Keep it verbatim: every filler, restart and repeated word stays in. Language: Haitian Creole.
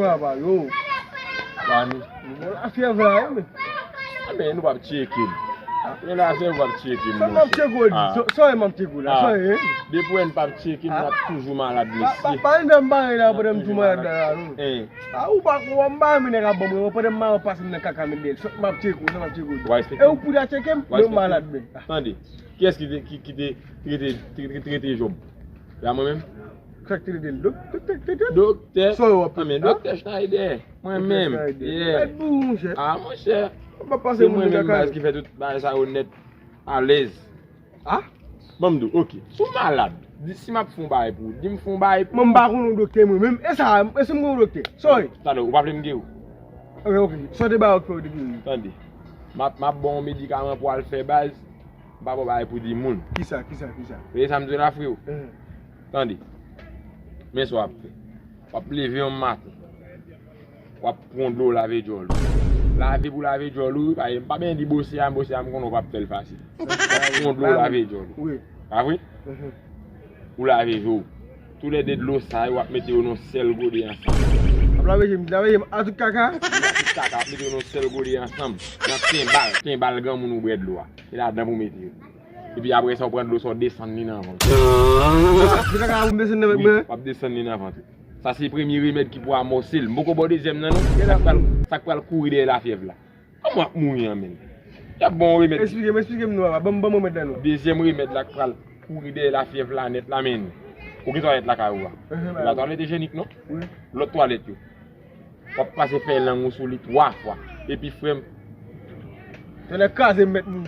Papa, yo. Bani. Bon, lafyèv la, wi, men. Men nou p ap tcheke m. Men lafyèv ou p ap tcheke m, monchè. Sa m ap tcheke w di? Sa w ye m ap tcheke w la? Sa w ye? Depi w wè n p ap tcheke m, n ap toujou malad, mesye. Pa vin fè m bare la pandan m toujou malad la, non. A, ou pa kwè m pa renmen nèg ap ban m, pandan m malad pase m nan kaka met dèyè l. Sa m ap tcheke w, sa m ap tcheke w di? E ou pou ta tcheke m, men m malad, men. Tande, kiyès ki te, ki, ki te trete, trete, trete Jòb? Se pa mwen menm? Sa k te rete l? Doktè, doktè, doktè. Doktè. Sa w ap men doktè Schneider. Mwen menm. Doktè Schneider. Yeah. Mèt bou, monchè. A, monchè. Se mwen menm baz ki fè tout bagay sa yo nèt, alèz. A? Ban m di w, oke. Si w malad, di si m ap fè yon bagay pou ou, di m fè yon bagay pou ou. Mwen m pa konn yon doktè mwen menm. E sa, e si m konn yon doktè? Sa w ye? Talè, ou pa vle m geri w? Oke, oke. Sa w te bay oke, oke. Tande. M ap, m ap ba w yon medikaman pou w al fè baz. M pa ba w bagay pou di moun. Kisa, kisa, kisa? Tande sa m di w la, frewo. Tande. Men sa w ap fè. W ap leve yon maten. W ap pran dlo lave djòl ou. Lave pou lave djòl ou, wi, paske m pa byen di bwose a, bwose a m konnen w p ap fè l fasil. W ap pran dlo lave djòl ou. Wi. Pa vre? Ou lave je w. Toulède dlo sa yo, w ap mete yo nan yon sèl gode ansanm. W ap lave je m, lave je m a tout kaka? Wi, a tout kaka, w ap mete yo nan yon sèl gode ansanm. Nan tenbal, tenbal granmoun ou bwè dlo a. E ladan pou w mete yo. Epi apre sa, w pran dlo sa, w desann li nan vant ou. Wi, w ap desann li nan vant ou. Sa se premye remèd ki pou amòse l. M poko ba w dezyèm nan, non. Sa k pral, sa k pral kouri dèyè lafyèv la. Kòman w ap mouri an, menm? Y ap ba w yon remèd. Eksplike m, eksplike m non, papa. Ban m, ban m remèd la, non. Dezyèm remèd la k pral kouri dèyè lafyèv la nèt la, menm. Ou gen twalèt lakay ou a? Se pa twalèt ijenik, non? Wi. Lòt twalèt yo. W ap pase fèy lang ou sou li twa fwa. Epi, frè m. Tande kraze m mèt moun.